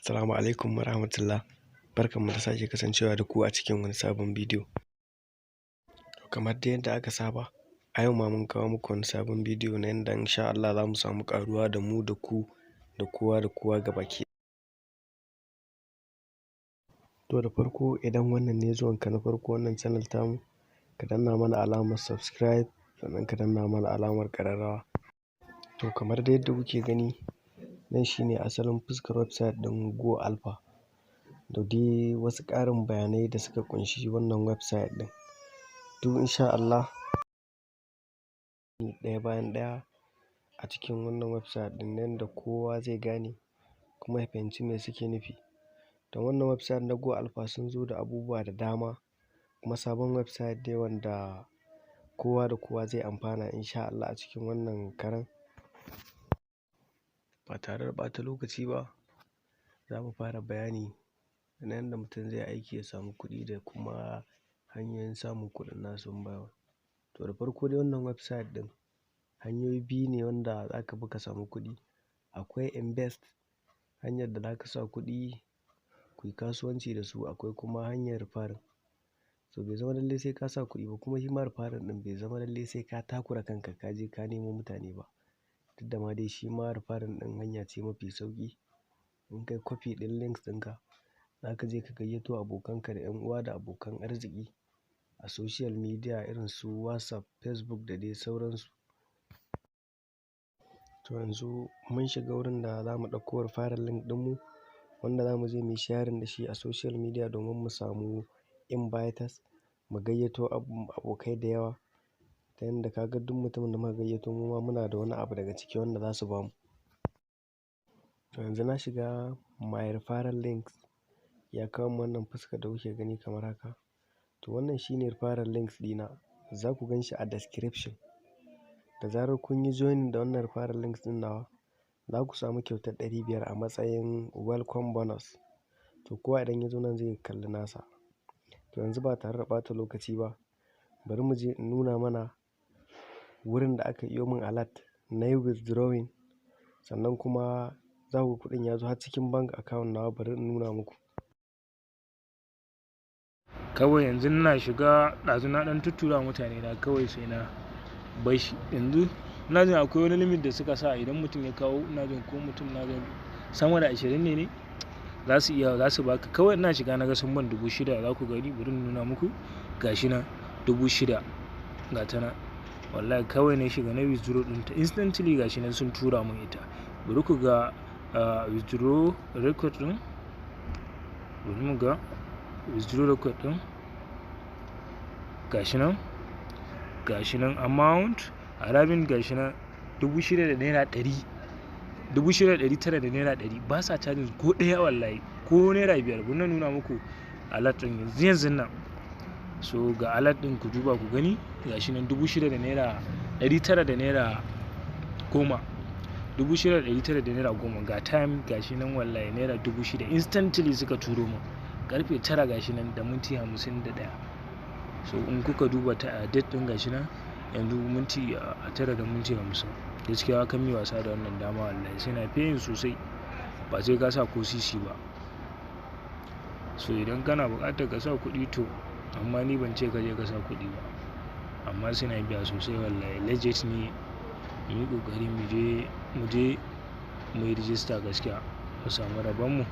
Assalamu alaikum warahmatullah. Barkanmu da sake kasancewa da ku a cikin wani sabon bidiyo. Kamar dai yadda aka saba, a yau ma mun kawo muku wani sabon bidiyo na yanda insha Allah za mu samu ƙaruwa da mu da ku da kowa da kowa gabaki. To, da farko, idan wannan ne zuwanka na farko wannan channel tamu, ka danna mana alamar subscribe, sannan ka danna mana alamar ƙararrawa. To, kamar dai yadda kuke gani, nan shi ne asalin fuskar website ɗin Go Alpha da dai wasu ƙarin bayanai da suka ƙunshi wannan website ɗin. Duk insha Allah ɗaya bayan ɗaya a cikin wannan website ɗin, yanda kowa zai gane kuma ya fahimci me suke nufi. Don wannan website na Go Alpha sun zo da abubuwa da dama, kuma sabon website ne wanda kowa da kowa zai amfana insha Allah a cikin wannan karan. Ba tare da ɓata lokaci ba, za mu fara bayani na yanda mutum zai aiki ya samu kuɗi da kuma hanyoyin samun kuɗin nasu one by one. To, da farko dai, wannan website ɗin hanyoyi biyu ne wanda za ka bi ka samu kuɗi. Akwai invest, hanyar da za ka sa kuɗi ku yi kasuwanci da su, akwai kuma hanyar referral. To, bai zama lallai sai ka sa kuɗi ba, kuma shi ma referral ɗin bai zama lallai sai ka takura kanka ka je ka nemo mutane ba. Duk da ma dai shi ma referral ɗin hanya ce mafi sauƙi. In kai copy ɗin links ɗinka, za ka je ka gayyato abokanka da 'yan uwa da abokan arziki a social media irin su WhatsApp, Facebook da dai sauransu. To, yanzu mun shiga wurin da za mu ɗauko referral link ɗinmu wanda za mu je mu yi sharing da shi a social media domin mu samu inviters, mu gayyato abokai da yawa, ta yanda ka ga duk mutumin da muka gayyato, muma muna da wani abu daga ciki wanda za su bamu. To, yanzu na shiga my referral links, ya kawo min wannan fuskar da kuke gani kamar haka. To, wannan shine referral links ɗina, za ku gan shi a description. Da zarar kun yi joining da wannan referral links ɗin nawa, za ku samu kyautar 500 a matsayin welcome bonus. To, kowa idan ya zo nan zai kalli nasa. To, yanzu ba tare da ɓata lokaci ba, bari mu je in nuna mana wurin da aka iyo min alert na yi withdrawing, sannan kuma za ku ga kuɗin ya zo har cikin bank account nawa. Bari in nuna muku. Kawai yanzu ina shiga, ɗazu na ɗan tuttura mutane na, kawai sai na bar shi. Yanzu ina jin akwai wani limit da suka sa, idan mutum ya kawo, ina jin ko mutum na jin sama da 20 ne za su iya za su baka. Kawai ina shiga na ga sun ban 6,000. Za ku gani, bari in nuna muku. Gashi nan, 6,000, ga ta nan. Wallahi kawai na shiga na withdraw ɗinta instantly, gashi nan sun tura mun ita. Bari ku ga withdraw record ɗin. Bari mu ga withdraw record ɗin. Gashi nan, gashi nan, amount arriving, gashi nan, ₦6,000, ₦6,900. Ba sa cajin ko ɗaya wallahi, ko ₦5. Bari na nuna muku alert ɗin yanzu yanzun nan. So ga alert ɗin, ku duba ku gani. Gashi nan, ₦6,910, ₦6,910. Ga time, gashi nan. Wallahi ₦6,000 instantly suka turo min, karfe 9, gashi nan, da minti 51. So in kuka duba ta date ɗin, gashi nan, yanzu minti a 9 da minti 50. Gaskiya kan mi wasa da wannan dama, wallahi sai na paying sosai, ba sai ka sa ko sisi ba. So idan kana buƙatar ka sa kuɗi, to, amma ni ban ce ka je ka sa kuɗi ba, amma suna biya sosai wallahi, legit ne. Mu yi ƙoƙari mu je mu je mu yi rijista, gaskiya mu samu rabonmu.